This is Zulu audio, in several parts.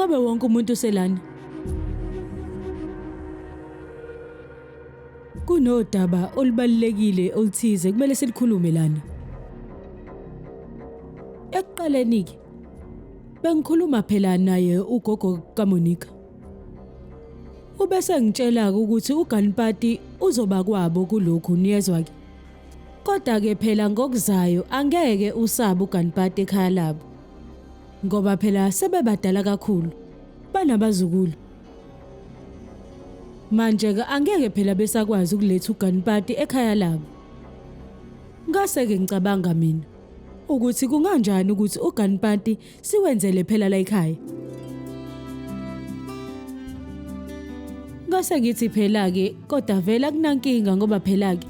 Ingabe wonke umuntu uselana? Kunodaba olubalulekile oluthize kumele silikhulume lana. Ekuqaleni-ke bengikhuluma phela naye ugogo kaMonica. Ubese ngitshela-ke ukuthi uGanpati uzoba kwabo kulokhu niyezwa-ke. Kodwa-ke phela ngokuzayo angeke usabe uGanpati ekhaya labo. Ngoba phela sebebadala kakhulu, banabazukulu. Manje-ke angeke phela besakwazi ukuletha uGanpati ekhaya labo. Ngase-ke ngicabanga mina ukuthi kunganjani ukuthi uGanpati siwenzele phela la ekhaya. Ngase ngithi phela-ke kodwa vele akunankinga ngoba phela-ke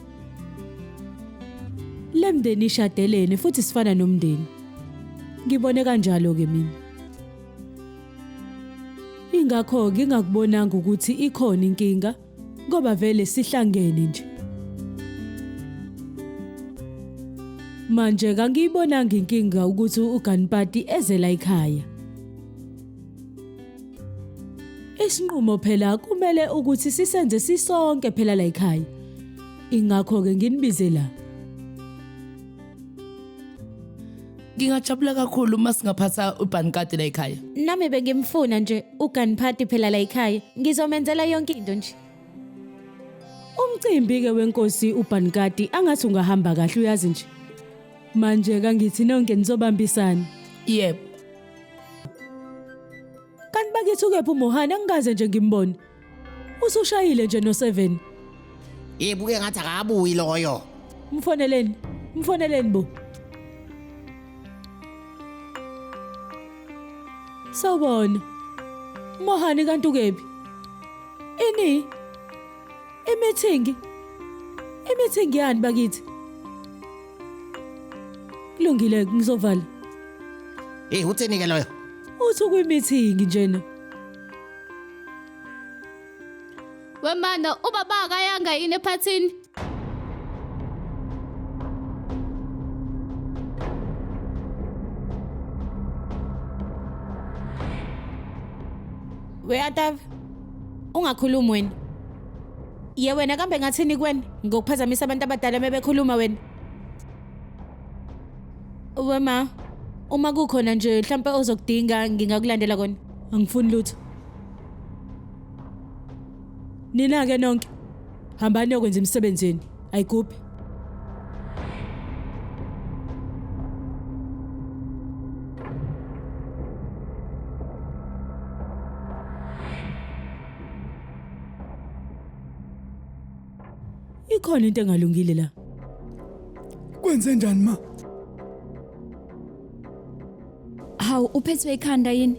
le mndeni ishadelene futhi sifana nomndeni. Ngibone kanjalo-ke mina. Ingakho ngingakubonanga ukuthi ikhona inkinga ngoba vele sihlangene nje. Manje kangiyibonanga inkinga ukuthi uGanpati eze la ekhaya. Isinqumo phela kumele ukuthi sisenze sisonke phela la ekhaya. Ingakho-ke nginibize la. Ngingajabula kakhulu uma singaphatha uBhankati la ekhaya. Nami bengimfuna nje uGanpati phela la ekhaya. Ngizomenzela yonke into nje. Umcimbi-ke wenkosi uBhankati angathi ungahamba kahle uyazi nje. Manje kangithi nonke nizobambisana. Yebo. Kanti bakithi ukephi uMohani angikaze nje ngimbone. Usushayile nje no7. Yebo ke ngathi akabuyi loyo. Mfoneleni, mfoneleni bo. Sawubona. Mohani kanti ukephi? Ini? Imeeting? Imeeting yani bakithi? Kulungile ngizovala. Hey uthini ke loyo? Uthi ukwi-meeting njena. Wemana ubaba akayanga yini ephathini? We Atav, ungakhulumi wena. Ye wena kambe ngathini kuwena ngokuphazamisa abantu abadala mebekhuluma wena? Wema, uma kukhona nje mhlampe ozokudinga ngingakulandela kona. Angifuni lutho. Nina-ke nonke, hambani niyokwenza imisebenzi yenu. Ayigubhi. Ikhona into engalungile la. Kwenze njani ma? Hawu uphethwe ikhanda yini?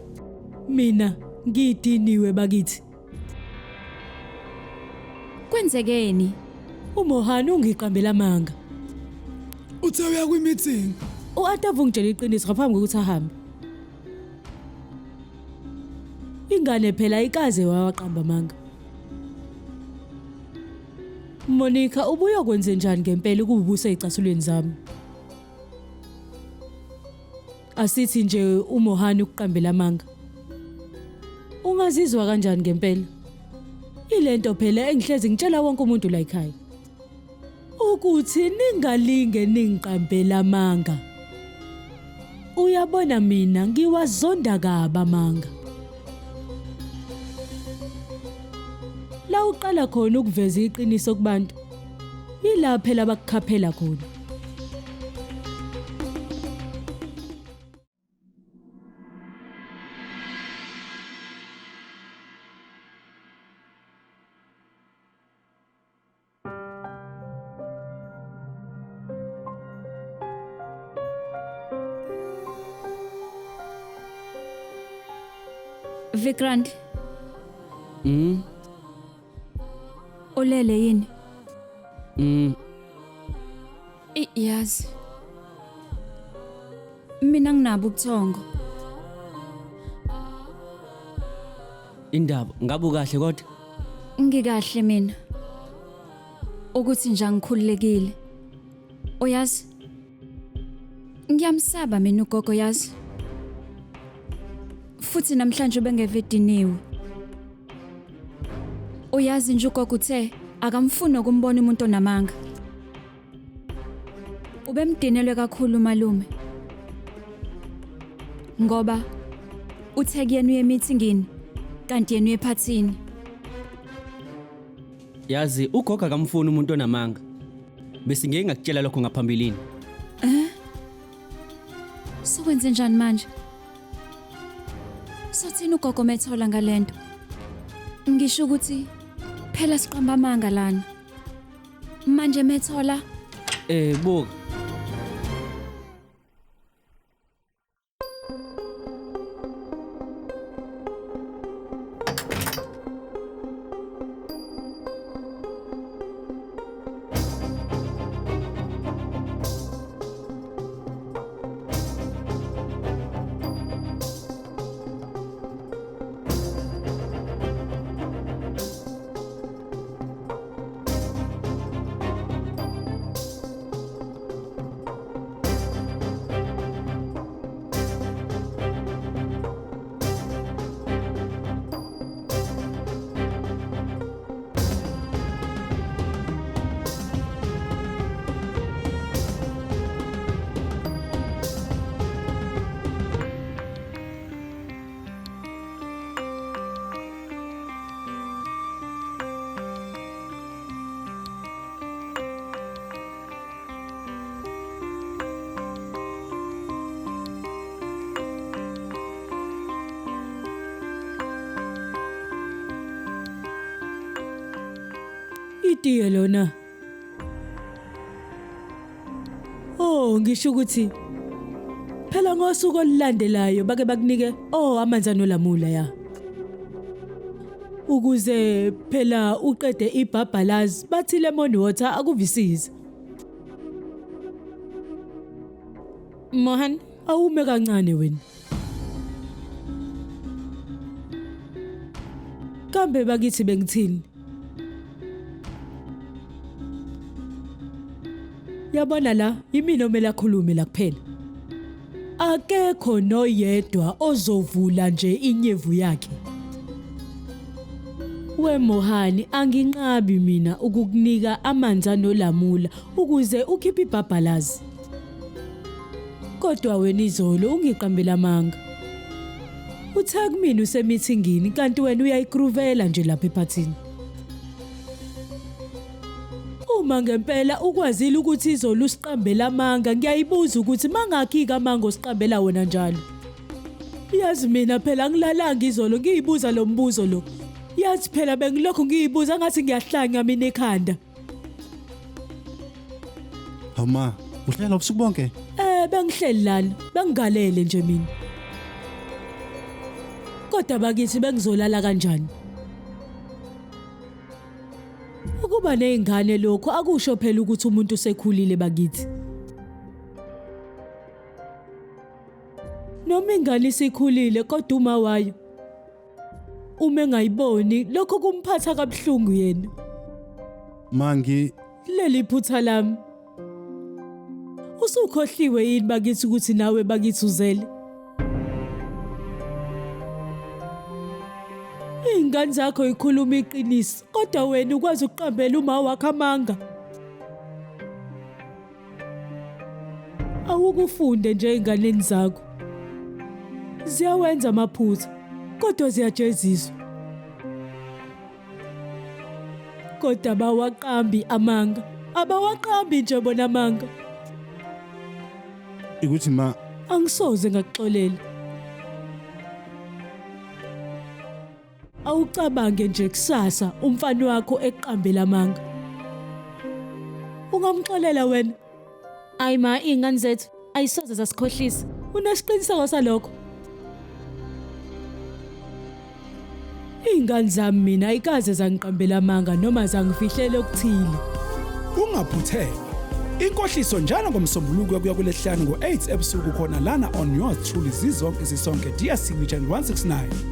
Mina ngidiniwe bakithi. Kwenzekeni? UMohan ungiqambela amanga. Uthe uya kwi-meeting. U-Atavu ungitshela iqiniso ngaphambi kokuthi ahambe. Ingane phela ayikaze wawaqamba amanga. Monica ubuyokwenze njani ngempela ukubusa ezicathulweni zami? Asithi nje uMohani ukuqambela amanga. Ungazizwa kanjani ngempela? Ilento phela engihlezi ngitshela wonke umuntu la ekhaya. Ukuthi ningalinge ningiqambela amanga. Uyabona mina ngiwazonda kabi amanga. La uqala khona ukuveza iqiniso kubantu. Yila phela bakukhaphela khona. Vikrant. Ulele yini? Yazi. Mina nginabo ubuthongo. Indaba ngabe ukahle kodwa? Ngikahle mina. Ukuthi nje angikhululekile. Uyazi? Ngiyamsaba mina ugogo yazi. Futhi namhlanje ubengeve ediniwe. Uyazi nje ugogo uthe akamfuni ukumbona umuntu onamanga. Ubemdinelwe kakhulu malume. Ngoba uthe kuyena uye emithingini kanti yena uye ephathini. Yazi ugogo akamfuni umuntu onamanga. Bese ngeke ngakutshela lokho ngaphambilini. Eh? Sokwenze njani manje? Sothini ugogo methola ngalento? Ngisho ukuthi phela siqamba amanga lana. Manje methola Eh buka. Itiye lona. Oh, ngisho ukuthi phela ngosuku olulandelayo bake bakunike oh amanzi anolamula ya. Ukuze phela uqede ibhabhalazi bathi lemon water akuvisiza. Mohan, awume kancane wena. Kambe bakithi bengithini? Yabona la yimina omele akhulume la kuphela. Akekho noyedwa ozovula nje inyevu yakhe. We Mohani anginqabi mina ukukunika amanzi anolamula ukuze ukhiphe ibhabhalazi. Kodwa wena izolo ungiqambela amanga. Uthe kumina usemithingini kanti wena uyayigruvela nje lapha ephathini. Uma ngempela ukwazile ukuthi izolo usiqambela amanga ngiyayibuza ukuthi mangakhi amanga osiqambela wona njalo. Yazi mina phela ngilalanga izolo ngiyibuza lo mbuzo lo. Yazi phela bengilokhu ngiyibuza ngathi ngiyahlanya mina ekhanda. Hawu ma, uhlela ubusuku bonke? Eh bengihleli lana, bengigalele nje mina. Kodwa bakithi bengizolala kanjani? Ukuba nezingane lokho akusho phela ukuthi umuntu usekhulile bakithi. Noma ingane isikhulile kodwa uma wayo uma engayiboni lokho kumphatha kabuhlungu yena. Mangi leli phutha lami. Usukhohliwe yini bakithi ukuthi nawe bakithi uzele? Iy'ngane zakho yikhuluma iqiniso kodwa wena ukwazi ukuqambela uma wakho amanga. Awukufunde nje ey'nganeni zakho. Ziyawenza amaphutha kodwa ziyajeziswa. Kodwa abawaqambi amanga. Abawaqambi nje bona amanga. Ukuthi ma angisoze ngakuxolela. Awucabange nje kusasa umfana wakho eqambela amanga. Ungamxolela wena? Ayi ma, iy'ngane zethu ayisoze zasikhohlisa. Unesiqiniseko salokho? Iy'ngane zami mina ayikaze zangiqambela amanga noma zangifihlela okuthile. Ungaphuthelwa. Inkohliso njalo ngoMsombuluko kuya kulesihlanu ngo-8 ebusuku khona lana on yours truly zizonke sisonke DStv channel 169.